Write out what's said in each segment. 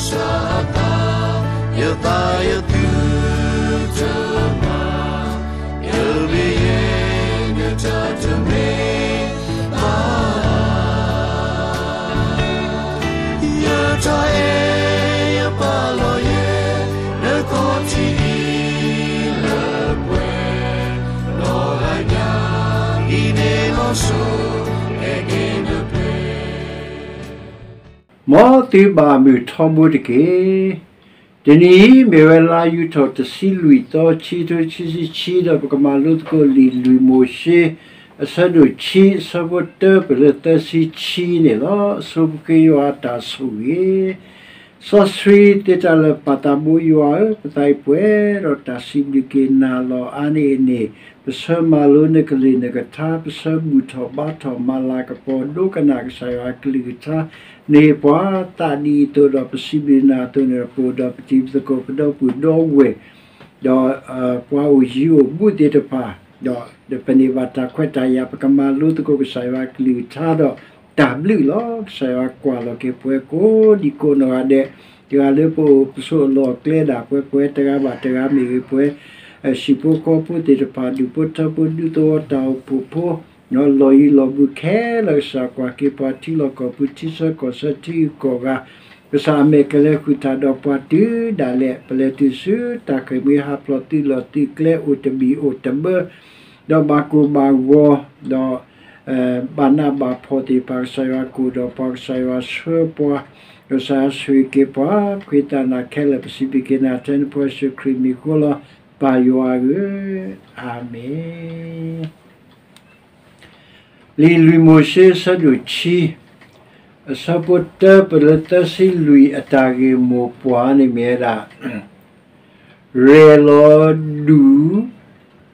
စၢ်သး, ယသးယသုတမၤ, ယမ့ၢ်ယတၢ်တမ့ၢ်ဘၣ်, ယတၢ်အဲၣ်ယပာ်လီၤယဲ, နခီၣ်ထံးအံၤလၢပှဲၤ, လီၤဂာ်ညါ, အံၤန့ၣ်လီၤစိၤ, အဲၣ်က့ၤနပျဲၢ် မ်သုဘၣ်မုာ်ထီဘိတက့ၢ်. တနံၤအံၤမ့ၢ်ဝဲလါယူၤထီၣ်တဆံလွံၢ်သီ ခံထိခံဆံခံ ဒီးပကမၤလိသကိးလံာ်လွံၢ်မိၤၡ့ အဆၢဒိၣ်ခံ အဆၢဖိတၢပၢၢ်လၢသၢဆံခံန့ၣ်လီၤ. အဆိပဃ့ယွၤအတၢ်ဆိၣ်ဂ့ၤ စီဆှံသ့တၢ်လၢာ် ပၢ်သးဘိယွၤဧၢ, ပသးအံၤပှဲၤဒီးတၢ်စံးဘျုးက့ၤနၤလီၤ. အါန့ၢ်အန့ၣ် ပဆၢမၤလိနကလုၢ်နကထါ, ပဆၢဘူၣ်ထီၣ်ဘါထီၣ်မၤလၤကပီၤဒိကနၣ်ကစၢ်ယွၤအကလုၢ်ကထါ, နဟ့ၣ်ပှၤသးဒ်အံၤအသိးဒီး ပစံးဘျုးနၤအသိးန့ၣ် ပအိၣ်ဒီးပတံၤပသကိး ပဒီပုၢ်ဒီဝဲၢ် ဒီးပှၤအိၣ်ယံၤအိၣ်ဘူးသ့ၣ်တဖၣ်, ဒီးပန့ၢ်ဘၣ်တၢ်ခွဲးတၢ်ယာ် ပကမၤလိသကိးကစၢ်ယွၤအကလုၢ်ကထါဒီး တၢ်ဘျုးလီၤ. ကစၢ်ယွၤကွၢ်လီၤက့ၤပှၤကိးဒံကိးနီၢ်ဂၤဒဲး, တဂၤလၢပအိၣ်ပဆိးအလီၢ်အကျဲဒၣ် ပှဲၤပှဲၤတဂၤဘၣ်တဂၤမ့ၢ်ဂ့ၤ, ပှဲၤဟံၣ်ဖိဃီဖိသ့ၣ်တဖၣ် ဒူၣ်ဖိထၢဖိ ဒူသဝီတၢ်အိၣ်ဖှိၣ်ဖိ လီၢ်ယံၤလီၢ်ဘူးခဲလၢာ် ကစၢ်ကွၢ်က့ၤပှၤ ထံလီၢ်ကီၢ်ပူၤ ထံဆၢကီၢ်ဆၢ ထံဂုၤကီၢ်ဂၤ, ကစၢ်အမဲာ်ကလဲၤဃုာ်တၢ်ဒီးပှၤတုၤဒၣ်လဲာ် ပလဲၤတုၤဆူတၢ်ဃ့ၢ်မှံဟးဖျိး သုးလီၢ်သုးကျဲအိၣ်တဘံၣ်အိၣ်တဘၢ ဒီးဘၣ်ကိၢ်ဘၣ်ဂီၤ, ဒီး ဘၣ်နးဘၣ်ဖှီၣ်သ့ၣ်တဖၣ် ကစၢ်ယွၤကအိၣ်ဒီးပှၤ ကစၢ်ယွၤဆှၢပှၤ, ကစၢ်ယွၤဆိၣ်ဂ့ၤက့ၤပှၤ, ပဃ့သးနၤခဲလၢာ် ပစံးဘျုးက့ၤနၤထဲနဖိယ့ၣ်ၡူးခရံာ်မံၤအဃိလီၤ. ပၢ်ယွၤဧၢ, အၤမ့ၣ်. လံာ်လွံၢ်မိၤၡ့ အဆၢဒိၣ်ခံ အဆၢဖိတၢပၢၢ်လၢသၢဆံလွံၢ် အတၢ်ဂ့ၢ်မိၢ်ပှၢ်န့ၣ်မ့ၢ်ဝဲဒၣ် ရဲၣ်လီၤဒူၣ်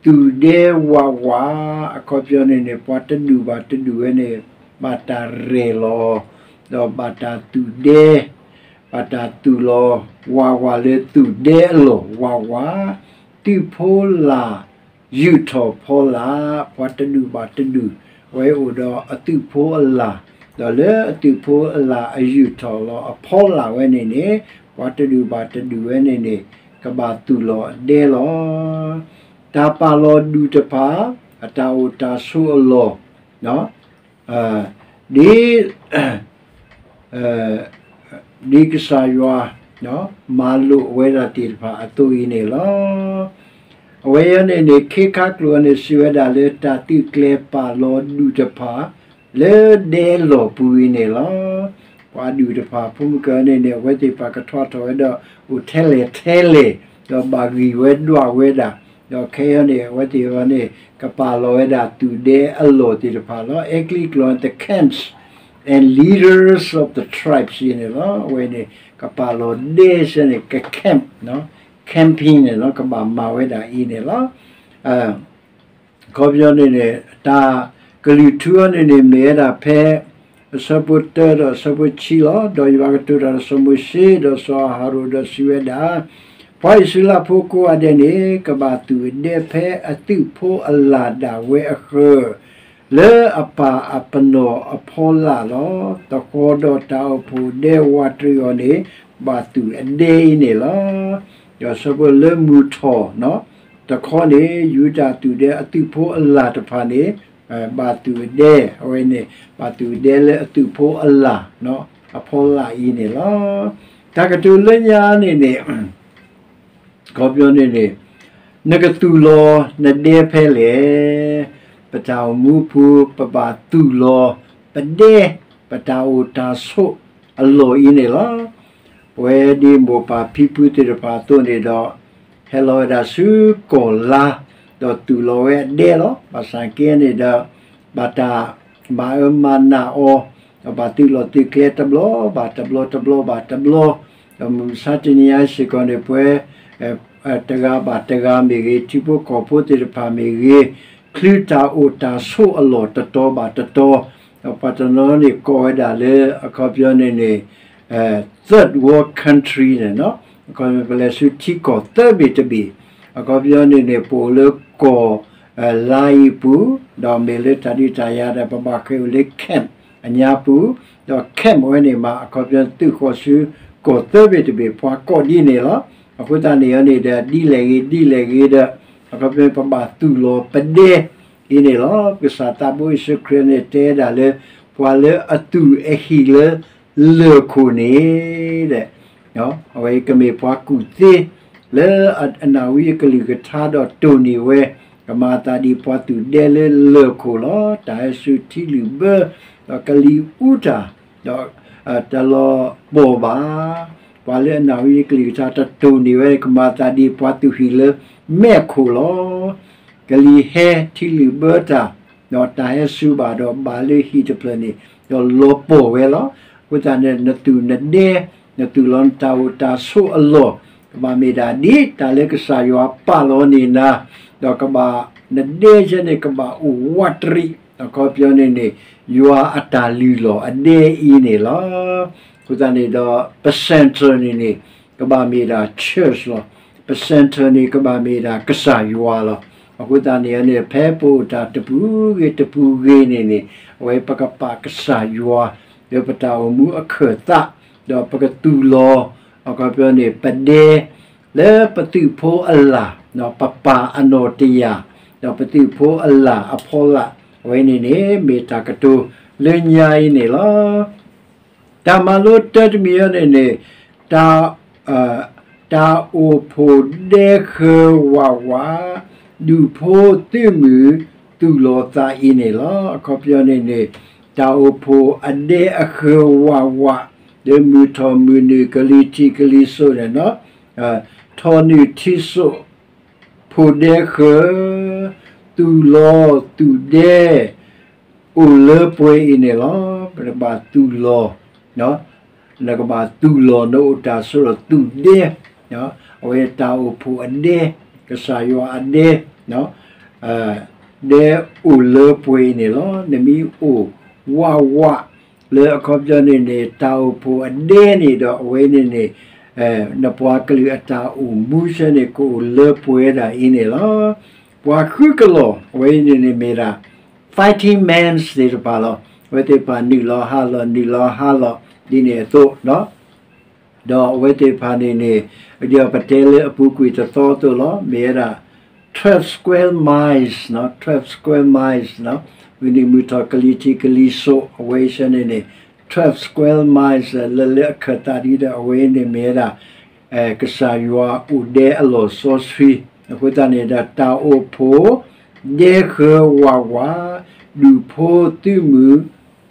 သူၣ်ဒဲဝးဝး, အခီပညီန့ၣ်န့ၣ် ပှၤတဒူၣ်ဘၣ်တဒူၣ်ဝဲန့ၣ် ဘၣ်တၢ်ရဲၣ်လီၤ, ဒီးဘၣ်တၢ်သူၣ်ဒဲ, ဘၣ်တၢ်သူၣ်လီၤဝးဝးလၢသူၣ်ဒဲအလီၢ်ဝးဝး, သုးဖိလာ် ယုၢ်ထီၣ်ဖီလာ်, ပှၤတဒူၣ်ဘၣ်တဒူၣ် အဝဲအိၣ်ဒီးအသုးဖိအလာ်, ဒီးလၢအသုးဖိအလာ်အယုၢ်ထီၣ်လီၤအဖီလာ်ဝဲန့ၣ်န့ၣ် ပှၤတဒူၣ်ဘၣ်တဒူၣ်ဝဲန့ၣ်န့ၣ် ကဘၣ်သူၣ်လီၤအဒဲလီၤ. တၢ်ပာ်လီၤဒူၣ်တဖၣ် အတၢ်အိၣ်တၢ်ဆိးအလီၢ် ဒ် ဒ်ကစၢ်ယွၤ မၤလိာ်ဝဲဒၣ်သ့ၣ်တဖၣ်အသိးအံၤန့ၣ်လီၤ. အဝဲအံၤန့ၣ်န့ၣ် ခ့ခါကျိာ်န့ၣ် စံးဝဲဒၣ်လၢတၢ်သုးကျဲၤပာ်လီၤဒူၣ်တဖၣ် လၢဒဲအလီၢ်ပူၤအံၤန့ၣ်လီၤ. ပှၤဒူၣ်တဖၣ် ဖိမုၣ်ကန့ၣ်န့ၣ် အဝဲသ့ၣ်တဖၣ်ကထွါထီၣ်ဝဲဒီး အိၣ်ထဲလဲၣ်ထဲလဲၣ် ဒီးဘၣ်ဂံၢ်ဝဲဒွးဝဲဒၣ် ဒီးခဲအံၤန့ၣ် အဝဲသ့ၣ်တဖၣ်န့ၣ် ကပာ်လီၤဝဲဒၣ်သူၣ်ဒဲအလီၢ်သ့ၣ်တဖၣ်လီၤ. အဲကလံးကျိာ် the camps and leaders of the tribes အံၤန့ၣ်လီၤ. အဝဲန့ၣ် ကပာ်လီၤဒဲစ့ၢ်န့ၣ် က camp, camping န့ၣ်လီၤ. ကဘၣ်မၤဝဲဒၣ်အံၤန့ၣ်လီၤ. အခီပညီန့ၣ်န့ၣ် တၢ်ကလုၢ်ထူအီၤန့ၣ်န့ၣ် မ့ၢ်ဝဲဒၣ်ဖဲ အဆၢဖိတၢဒီးအဆၢဖိဆံလီၤ. ဒီးယွၤကတိၤတၢ်ဒီးစီၤမိၤၡ့ ဒီးစီၤအၤဟရိၣ်ဒီးစံးဝဲဒၣ်, ပှၤအံၣ်စရ့လးဖိကိးဂၤဒဲးန့ၣ် ကဘၣ်သူၣ်အဒဲဖဲအသုးဖိအလာ်ဒၣ်ဝဲအဃၢၤ လၢအပၢ်အပနီၣ်အဖီလာ်လီၤ. တဃီဒီးတၢ်အိၣ်ဖှိၣ်ဒဲဝးတရံးအီၤန့ၣ် ဘၣ်သူၣ်အဒဲအံၤန့ၣ်လီၤ. ဒီးဆၢဖိလၢမုၢ်ထီၣ် တခီန့ၣ် ယူဒၤသုးဒဲအသုးဖိအလာ်တဖၣ်န့ၣ် ဘၣ်သူၣ်အဒဲ, အဝဲန့ၣ် ဘၣ်သူၣ်အဒဲလၢအသုးဖိအလာ် အဖီလာ်အံၤန့ၣ်လီၤ. တၢ်ကတိၤလၢညါန့ၣ်န့ၣ် အခီပညီန့ၣ်န့ၣ် နကသူၣ်လီၤနဒဲဖဲလဲၣ်. ပတၢ်အိၣ်မူပူၤ ပဘၣ်သူၣ်လီၤပဒဲ ပတၢ်အိၣ်တၢ်ဆိးအလီၢ်အံၤန့ၣ်လီၤ. ပဝဲဒ်မိၢ်ပၢ်ဖံဖုသ့ၣ်တဖၣ်အသိးန့ၣ်ဒီး ဟဲလီၤဝဲဒၣ်ဆူကီၢ်လါ ဒီးသူၣ်လီၤဝဲအဒဲလီၤ. ဘၣ်ဆၣ်က့န့ၣ်ဒီး ဘၣ်တၢ်မၤအၢမၤနးအီၤ ဒီးဘၣ်သုးလီၢ်သုးကျဲတဘျီဘၣ်တဘျီ တဘျီဘၣ်တဘျီ ဒီးမုၢ်မဆါတနံၤညါစ့ၢ်ကီးန့ၣ် ပဝဲ တဂၤဘၣ်တဂၤမ့ၢ်ဂ့ၤ ထံဖိကီၢ်ဖိသ့ၣ်တဖၣ်မ့ၢ်ဂ့ၤ ချုးတၢ်အိၣ်တၢ်ဆိးအလီၢ်တတီၤဘၣ်တတီၤ, ဒီးပှၤတနီၤန့ၣ်ကိးဝဲဒၣ်လၢ အခီပညီန့ၣ်န့ၣ် third world country န့ၣ်လီၤ. အခီပညီ ပလဲၤဆူထံကီၢ်သၢဘ့ၣ်တဘ့ၣ်, အခီပညီန့ၣ်န့ၣ် ပအိၣ်လၢကီၢ်လါအံၤအပူၤ, ဒီးမ့ၢ်လၢတၢ်ဒုးတၢ်ယၤဒီး ပဘၣ်ဃ့ၢ်အိၣ်လၢ camp အညါပူၤ, ဒီး camp ဝဲန့ၣ်မး အခီပညီသုးဃီၤဆူ ကီၢ်သၢဘ့ၣ်တဘ့ၣ် ပှၤကိးဒ်န့ၣ်လီၤ. အဃိသတးန့ၣ်န့ၣ်ဒီး ဒ်လဲၣ်ဂ့ၤဒ်လဲၣ်ဂ့ၤဒီး အခီပညီ ပဘၣ်သူၣ်လီၤပဒဲအံၤန့ၣ်လီၤ. ကစၢ်သးဘိယ့ၣ်ၡူးခရံာ်န့ၣ် တဲဒၣ်လၢ ပှၤလၢအသူၣ်အဟံၣ်လၢလၢၢ်ခိၣ်န့ၣ် အဝဲကမ့ၢ်ပှၤကူၣ်သ့ လၢအနၣ်ဝံအကလုၢ်ကထါဒီးတိၢ်န့ၢ်ဝဲ, ကမၤအသးဒ်ပှၤသူၣ်ဒဲလၢလၢၢ်ခိၣ်လီၤ. တၢ်ဟဲစူၤထံလုၢ်ဘၢ, ဒီးကလံၤအူတၢ်, ဒီးတလီၤဘီၣ်ဘၣ်. ပှၤလၢအနၣ်ဝံအကလုၢ်ကထါတတိၢ်န့ၢ်ဝဲန့ၣ် ကမၤအသးဒ်ပှၤသူၣ်ဟံၣ်လၢမဲးခိၣ်လီၤ. ကလံၤဟဲထံလုၢ်ဘၢတၢ်, ဒီးတၢ်ဟဲစူၤဘၣ်ဒီးဘၣ်လၢဟံၣ်တဖျၢၣ်န့ၣ် ဒီးလီၤပှီၢ်ဝဲလီၤ. အဃိသတးန့ၣ် နသူၣ်နဒဲ, နသူၣ်လီၤနတၢ်အိၣ်တၢ်ဆိးအလီၢ်, ကဘၣ်မ့ၢ်ဒၣ်ဒ်တၢ်လၢကစၢ်ယွၤပာ်လီၤန့ၢ်နၤ, ဒီးကဘၣ်နဒဲယဲန့ၣ် ကဘၣ်အိၣ်ဝးတရံး, အခီပညီန့ၣ်န့ၣ် ယွၤအတၢ်လုၢ်လီၢ်အဒဲအံၤန့ၣ်လီၤ. အဃိသတးန့ၣ်ဒီး ပ center န့ၣ်န့ၣ် ကဘၣ်မ့ၢ်ဒၣ် church လီၤ. ပ center န့ၣ် ကဘၣ်မ့ၢ်ဒၣ်ကစၢ်ယွၤလီၤ. အဃိသတးန့ၣ်န့ၣ် ဖဲပအိၣ်တၢ်တပူၤဂ့ၤတပူၤဂ့ၤန့ၣ်န့ၣ် အဝဲပကပာ်ကစၢ်ယွၤ လၢပတၢ်အိၣ်မူအခၢၣ်သး, ဒီးပကသူၣ်လီၤ, အခီပညီန့ၣ် ပဒဲ လၢပသုးဖိအလၢ်, ပပၢ်အနီၢ်တယာ်, ဒီးပသုးဖိအလၢ်အဖီလာ်, အဝဲန့ၣ်န့ၣ် မ့ၢ်တၢ်ကတိၤလၢညါအံၤန့ၣ်လီၤ. တၢ်မၤလိတၢတမံၤအံၤန့ၣ်န့ၣ် တၢ်, တၢ်အိၣ်ဖှိၣ်ဒဲဃၢၤဝးဝး, ဒူၣ်ဖိသုးမုၢ်သူၣ်လီၤသးအံၤန့ၣ်လီၤ. အခီပညီန့ၣ်န့ၣ် တၢ်အိၣ်ဖှိၣ်အဒဲအဃၢၤဝးဝး, လၢမုၢ်ထီၣ်မုၢ်နုာ်ကလံၤထံးကလံၤစိးန့ၣ်လီၤ. ထီၣ်နုာ်ထံးစိး ဖှိၣ်ဒဲဃၢၤ, သူၣ်လီၤသူၣ်ဒဲ အိၣ်လၢပှဲၤအံၤန့ၣ်လီၤ. နကဘၣ်သူၣ်လီၤ, နကဘၣ်သူၣ်လီၤနအိၣ်တၢ်ဆိးဒီးသူၣ်ဒဲ, အဝဲတၢ်အိၣ်ဖှိၣ်အဒဲ, ကစၢ်ယွၤအဒဲ, ဒဲအိၣ်လၢပှဲၤအံၤန့ၣ်လီၤ. နမ့ၢ်အိၣ်ဝးဝး လၢအခီပညီန့ၣ်န့ၣ် တၢ်အိၣ်ဖှိၣ်အဒဲန့ၣ်ဒီး အဝဲန့ၣ်န့ၣ် နပှၤကလုာ်အတၢ်အိၣ်မူဆၢန့ၣ် ကအိၣ်လၢပှဲၤဒၣ်အံၤန့ၣ်လီၤ. ပှၤဃုကလီၢ် အဝဲန့ၣ်န့ၣ်မ့ၢ်ဒၣ် fighting mans သ့ၣ်တဖၣ်လီၤ. အဝဲသ့ၣ်တဖၣ်နုာ်လီၤဟးလီၢ် နုာ်လီၤဟးလီၢ် ဒ်န့ၣ်အသိး ဒီးအဝဲသ့ၣ်တဖၣ်န့ၣ်န့ၣ် ဒ်ပတဲလၢအပူၤကွံာ်တသီအသိးလီၤ. မ့ၢ်ဝဲဒၣ် twelve square miles, twelve square miles, မုၢ်နံၤမုၢ်ထီၣ်ကလံၤထံးကလံၤစိး အဝဲဆၢန့ၣ်န့ၣ် twelve square miles လၢလၢအခၢၣ်သးဒ်ဒီး အဝဲန့ၣ်မ့ၢ်ဝဲဒၣ် ကစၢ်ယွၤအိၣ်ဒဲအလီၢ်စီဆှံ, အဃိသတးန့ၣ်ဒီး တၢ်အိၣ်ဖှိၣ် ဒဲဃၢၤဝးဝး, ဒူၣ်ဖိသုးမုၢ်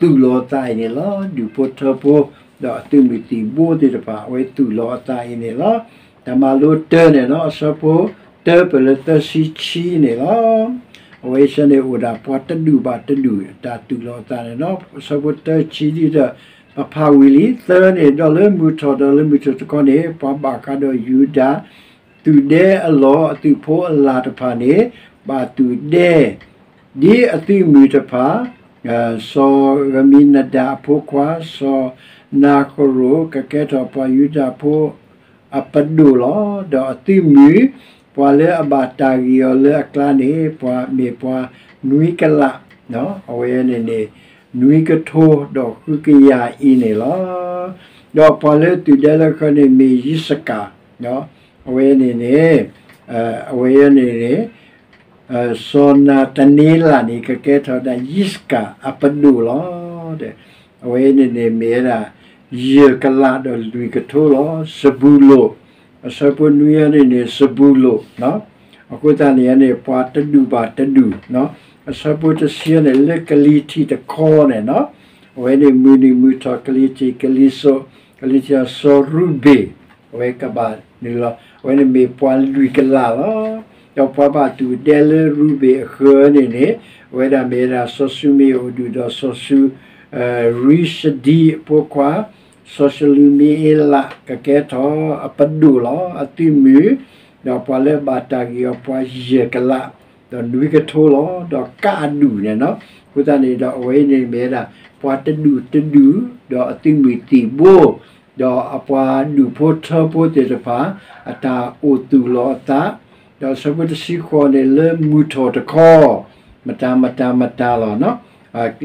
သူၣ်လီၤသးအံၤန့ၣ်လီၤ. ဒူၣ်ဖိထၢဖိ ဒီးအသုးမုၢ်သံၣ်ဘိသ့ၣ်တဖၣ် အဝဲသူၣ်လီၤအသးအံၤန့ၣ်လီၤ. တၢ်မၤလိတၢန့ၣ်လီၤ အဆၢဖိတၢပၢၢ်လၢသၢဆံခံန့ၣ်လီၤ. အဝဲဆၢန့ၣ်အိၣ်ဒၣ်ပှၤတဒူၣ်ဘၣ်တဒူၣ် တၢ်သူၣ်လီၤအသးန့ၣ်လီၤ. အဆၢဖိတၢဆံဒ်ဒီး ပဖးဝံၤလံ သၢန့ၣ် ဒီးလၢမုၢ်ထီၣ်ဒီးလၢမုၢ်ထီၣ်တခီန့ၣ် ပှၤဘၣ်ဃးဒီးယူဒၤ သူၣ်ဒဲအလီၢ်အသုးဖိအလၢ်တဖၣ်န့ၣ် ဘၣ်သူၣ်ဒဲ ဒ်အသုးမုၢ်တဖၣ်, စီၤဧမံနဒၤအဖိခွါ စီၤနၤဃရိၣ် ကကဲထီၣ်ပှၤယူဒၤဖိအပဒိၣ်လီၤ. ဒီးအသုးမုၢ် ပှၤလၢအဘၣ်တၢ်ဂံၢ်အီၤလၢအကျါန့ၣ် ပှၤမ့ၢ်ပှၤနွံကလး, အဝဲန့ၣ်န့ၣ် နွံကထိဒီးဃုကယၤအံၤန့ၣ်လီၤ. ဒီးပှၤလၢသူၣ်ဒဲလၢဃၢၤန့ၣ်မ့ၢ်ယံးစကၤ, အဝဲန့ၣ်န့ၣ် အဝဲန့ၣ်န့ၣ် စီၤနၤတနံလးန့ၣ် ကကဲထီၣ်ဒၣ်ယံးစကၤအပဒိၣ်လီၤ. အဝဲန့ၣ်န့ၣ်မ့ၢ်ဝဲဒၣ် ယဲၢ်ကလးဒီးလွံၢ်ကထိလီၤ. စဘူလိၣ်, အဆၢဖိနွံအံၤန့ၣ်န့ၣ် စဘူလိၣ်, အဃိသတးန့ၣ်န့ၣ် ပှၤတဒူၣ်ဘၣ်တဒူၣ်, အဆၢဖိတဆံန့ၣ် လၢကလံၤထံးတခီန့ၣ် အဝဲန့ၣ်မုၢ်နံၤမုၢ်ထီၣ်ကလံၤထံးကလံၤစိး, ကလံၤထံးစီၤရူဘ့ၣ် အဝဲကဘၣ်နုာ်လီၤ, အဝဲန့ၣ်မ့ၢ်ပှၤလွံၢ်ကလးလီၤ. ဒီးပှၤဘၣ်သူၣ်ဒဲလၢရူဘ့ၣ်အဃၢၤန့ၣ်န့ၣ် အဝဲဒၣ်မ့ၢ်ဝဲဒၣ်စီၤၡူမ့ၣ်အူဒူၣ်ဒီးစီၤၡူ ရံၡဒံအဖိခွါ စီၤၡလူမံအ့လး ကကဲထီၣ်အပဒိၣ်လီၤ. အသုးမုၢ် ဒီးပှၤလၢဘၣ်တၢ်ဂံၢ်အီၤပှၤယဲၢ်ကလး ဒီးနွံကထိလီၤ. ဒီးကအဒူၣ်န့ၣ် အဃိသတးန့ၣ်ဒီး အဝဲအံၤန့ၣ်မ့ၢ်ဝဲဒၣ် ပှၤတဒူၣ်တဒူၣ် ဒီးအသုးမုၢ်သံၣ်ဘိ ဒီးအပှၤဒူၣ်ဖိထၢဖိသ့ၣ်တဖၣ် အတၢ်အိၣ်သူၣ်လီၤအသး, ဒီးအဆၢဖိတဆံဃိးန့ၣ် လၢမုၢ်ထီၣ်တခီ မတၤမတၤမတၤလီၤ.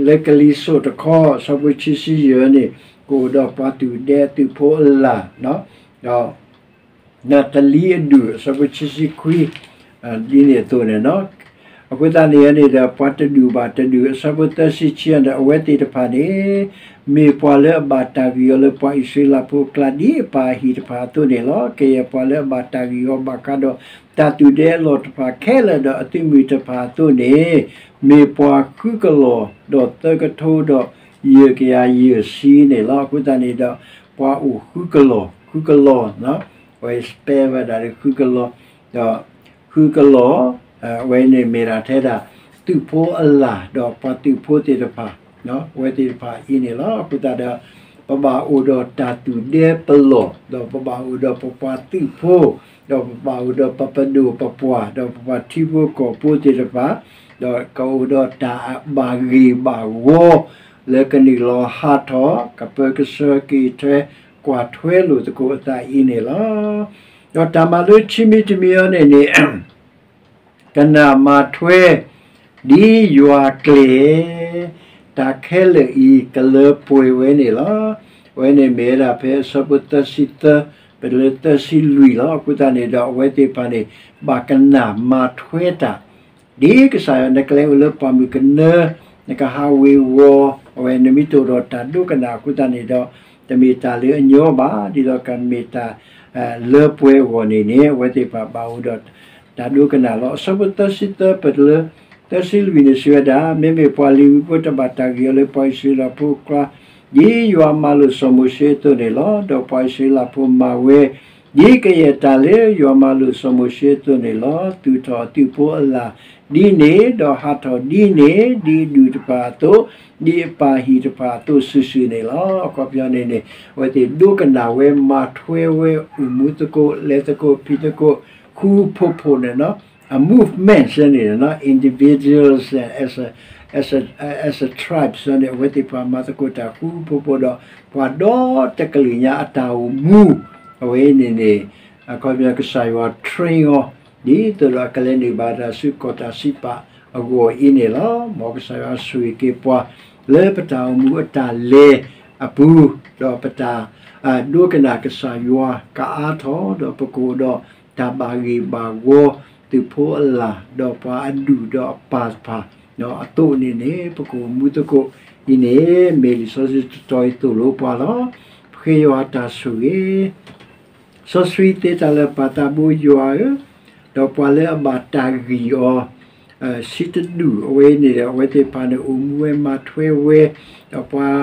လၢကလံၤစိးတခီ အဆၢဖိခံဆံယဲၢ်န့ၣ် ကအိၣ်ဒီးပှၤသူၣ်ဒဲသုးဖိအလၢ်, ဒီး နၤတလံအဒူၣ် အဆၢဖိခံဆံခွံ ဒ်န့ၣ်အသိးန့ၣ်လီၤ. အဃိသတးန့ၣ်န့ၣ်ဒီး ပှၤတဒူၣ်ဘၣ်တဒူၣ် အဆၢဖိသၢဆံခံန့ၣ် အဝဲသ့ၣ်တဖၣ်န့ၣ် မ့ၢ်ပှၤလၢအဘၣ်တၢ်ဂံၢ်အီၤလၢပှၤအံၣ်စရ့လးဖိအကျါ ဒ်အပၢ်အဟံၣ်တဖၣ်အသိးန့ၣ်လီၤ. ကယဲၢ်ပှၤလၢအဘၣ်တၢ်ဂံၢ်အီၤဘၣ်ဃးဒီး တၢ်သူၣ်ဒဲအလီၢ်တဖၣ်ခဲလၢာ်ဒီးအသုးမုၢ်တဖၣ်အသိးန့ၣ် မ့ၢ်ပှၤဃုကလီၢ်ဒီးသၢကထိဒီး ယဲၢ်ကယၤယဲၢ်ဆံန့ၣ်လီၤ. အဃိသတးန့ၣ်ဒီး ပှၤအိၣ်ဃုကလီၢ်, ဃုကလီၢ်, အဝဲ spell ဝဲဒၣ်လၢဃုကလီၢ်, ဒီး ဃုကလီၢ်, အဝဲန့ၣ်မ့ၢ်ဒၣ်ထဲဒၣ် သုးဖိအလၢ် ဒီးပှၤသုးဖိသ့ၣ်တဖၣ်, အဝဲသ့ၣ်တဖၣ်အံၤန့ၣ်လီၤ. အဃိသတးဒီး ပဘၣ်အိၣ်ဒီးတၢ်သူၣ်ဒဲပလီၢ်, ဒီးပဘၣ်အိၣ်ဒီးပပှၤသုးဖိ, ဒီးပဘၣ်အိၣ်ဒီးပပဒိၣ်ပပှၢ်, ဒီးပပှၤထံဖိကီၢ်ဖိသ့ၣ်တဖၣ်, ဒီးကအိၣ်ဒီးတၢ်ဘၣ်ဂ့ၤဘၣ်ဂီၤ လၢကနုာ်လီၤဟးထီၣ် ကပၢကဆှၢက့ၤထွဲ ကွၢ်ထွဲလိာ်သကိးအသးအံၤန့ၣ်လီၤ. ဒီးတၢ်မၤလိခံမံၤတမံၤအံၤန့ၣ်န့ၣ် ကနၣ်မၤထွဲ ဒ်ယွၤကျဲၤ, တၢ်ခဲလၢာ်အံၤကလၢပှဲၤဝဲန့ၣ်လီၤ. အဝဲန့ၣ်မ့ၢ်ဝဲဒၣ်ဖဲအဆၢဖိသၢဆံသၢ ပတုၤလၢသၢဆံလွံၢ်လီၤ. အဃိသတးန့ၣ်ဒီး အဝဲသ့ၣ်တဖၣ်န့ၣ် ဘၣ်ကနၣ်မၤထွဲတၢ် ဒ်ကစၢ်ယွၤ နကလဲၤအိၣ်လၢပှၢ်မုၢ်ကနၢ, နကဟးဝ့ၤဝီၤ, အဝဲနမ့ၢ်တအိၣ်ဒီးတၢ်ဒိကနၣ်အဃိသတးန့ၣ်ဒီး တမ့ၢ်တၢ်လၢအညီဘၣ်, ဒ်သိးကမ့ၢ်တၢ် လၢပှဲၤအဂီၢ်န့ၣ်န့ၣ် အဝဲသ့ၣ်တဖၣ်ဘၣ်အိၣ်ဒီးတၢ်ဒိကနၣ်လီၤ. အဆၢဖိသၢဆံသၢ ပတုၤလၢ သၢဆံလွံၢ်န့ၣ်စံးဝဲဒၣ်, မ့မ့ၢ်ပှၤလ့ၤဝံဖိတဘၣ်တၢ်ဂံၢ်အီၤလၢပှၤအံၣ်စရ့လးဖိအကျါ ဒ်ယွၤမၤလိာ်စီၤမိၤၡ့အသိးန့ၣ်လီၤ. ဒီးပှၤအံၣ်စရ့လးဖိမၤဝဲ ဒ်ကယဲၢ်တၢ်လၢယွၤမၤလိာ်စီၤမိၤၡ့အသိးန့ၣ်လီၤ. သူၣ်ထီၣ်အသုးဖိအလၢ်ဒ်န့ၣ်, ဒီးဟးထီၣ်ဒ်န့ၣ်, ဒ်အဒူၣ်တဖၣ်အသိး, ဒ်အပၢ်အဟံၣ်တဖၣ်အသိးစုာ်စုာ်န့ၣ်လီၤ. အခီပညီန့ၣ်န့ၣ် အဝဲသ့ၣ်ဒိကနၣ်ဝဲ မၤထွဲဝဲ အိၣ်မူသကိး လဲၤသကိး ဖံးသကိး ဃူဖိးဖိးန့ၣ်လီၤ. အ movement စ့ၢ်န့ၣ် individuals as a, as a, as a tribe စ့ၢ်န့ၣ် အဝဲသ့ၣ်တဖၣ်မၤသကိးတၢ်ဃူဖိးဖိးဒီး ပှၤဒီတကလုာ်ညါအတၢ်အိၣ်မူ အဝဲန့ၣ်န့ၣ် အခီပညီကစၢ်ယွၤ train အီၤ ဒ်သိးဒီးအကလဲၤနုာ်ဘၣ်တၢ်ဆူကီၢ်တၢ်စံးပာ်အဂီၢ်အံၤန့ၣ်လီၤ. မ်ကစၢ်ယွၤဆိၣ်ဂ့ၤက့ၤပှၤ လၢပတၢ်အိၣ်မူအတၢ်လဲၤအပူၤ, ဒီးပတၢ် ဒိကနၣ်ကစၢ်ယွၤကအါထီၣ် ဒီးပကအိၣ်ဒီးတၢ်ဘၣ်ဂ့ၤဘၣ်ဝီ သုးဖိအလၢ် ဒီးပှၤအဒူၣ်ဒီးအပၢ်တဖၣ်အသိးန့ၣ်န့ၣ် ပကအိၣ်မူသကိးအံၤန့ၣ် မ့ၢ်လံာ်စီဆှံတတီၤအံၤသိၣ်လိပှၤလီၤ. ပဃ့ယွၤအတၢ်ဆိၣ်ဂ့ၤ စီဆှံသ့တၢ်လၢာ်ပၢ်သးဘိယွၤဧၢ, ဒီးပှၤလၢအဘၣ်တၢ်ဂံၢ်အီၤ ဆံတဒူၣ်အဝဲန့ၣ်ဒီး အဝဲသ့ၣ်တဖၣ်န့ၣ် အိၣ်မူဝဲမၤထွဲဝဲ, ဒီးပှၤ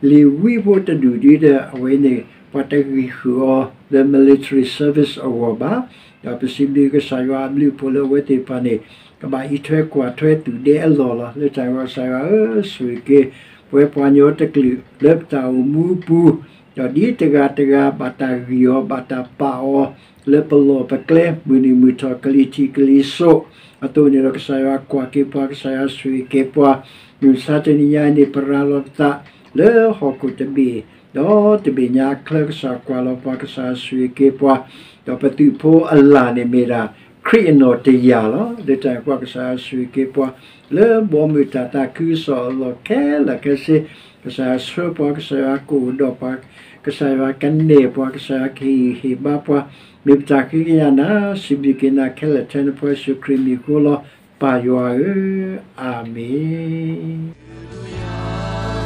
လ့ၤဝံဖိတဒူၣ်ဒ်ဒီး အဝဲန့ၣ် ပှၤတဂံၢ်ဃုာ်အီၤလၢ military service အဂီၢ်ဘၣ်. ဒီးပစံးဘျုးကစၢ်ယွၤအဘျုးအဖှိၣ်လၢအဝဲသ့ၣ်တဖၣ်န့ၣ် ကဘၣ်အံးထွဲကွၢ်ထွဲသူၣ်ဒဲအလီၢ်လီၤ. လၢတၢ်ဂီၤကစၢ်ယွၤဧၢ, ဆိၣ်ဂ့ၤက့ၤ ပဝဲပှၤကညီတကလုာ်လၢပတၢ်အိၣ်မူအပူၤ, ဒီးဒ်တဂၤတဂၤဘၣ်တၢ်ဂံၢ်အီၤ ဘၣ်တၢ်ပာ်အီၤ လၢပလီၢ်ပကျဲ မုၢ်နံၤမုၢ်ထီၣ် ကလံၤထံးကလံၤစိးအသိးန့ၣ်ဒီး ကစၢ်ယွၤကွၢ်က့ၤပှၤ, ကစၢ်ယွၤဆိၣ်ဂ့ၤက့ၤပှၤ, မုၢ်မဆါတနံၤညါအံၤန့ၣ် ပရၤလီၤပသးလၢဟီၣ်ခိၣ်တဘ့ၣ်, ဒီးတဘ့ၣ်ညါအချၢကစၢ်ကွၢ်လီၤပှၤ, ကစၢ်ယွၤဆိၣ်ဂ့ၤက့ၤပှၤ, ဒီးပသုးဖိအလၢ်န့ၣ်မ့ၢ်ဒၣ် ခရံာ်အနီၣ်တယာ်လီၤ. လၢတၢ်အံၤပှၤ ကစၢ်ယွၤဆိၣ်ဂ့ၤက့ၤပှၤ လၢဘီမုၢ်တၢ်သးခုကစီၣ်အလီၢ်ခဲလၢာ်ခဲဆ့, ကစၢ်ယွၤဆှၢပှၤ, ကစၢ်ယွၤကအိၣ်ဒီးပှၤ, ကစၢ်ယွၤကနဲၣ်ပှၤ, ကစၢ်ယွၤကဟ့ၣ်ဂံၢ်ဟ့ၣ်ဘါပှၤ, မ့ၢ်ပတၢ်ဃ့ကညးနၤ, စံးဘျုးက့ၤနၤခဲလၢာ်ထဲနဖိယ့ၣ်ၡူးခရံာ်မံၤအဃိလီၤ. ပၢ်ယွၤဧၢ, အၤမ့ၣ်. ယ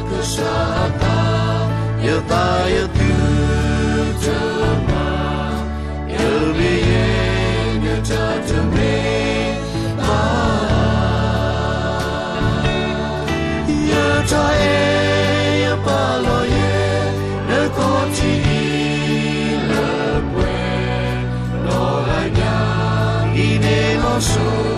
တၢ်အဲၣ်ယပာ်လီၤယဲ လၢခီၣ်ထံးအံၤလၢပှဲၤ, ဒီးလၢညါအံၤန့ၣ်လီၤစိၤ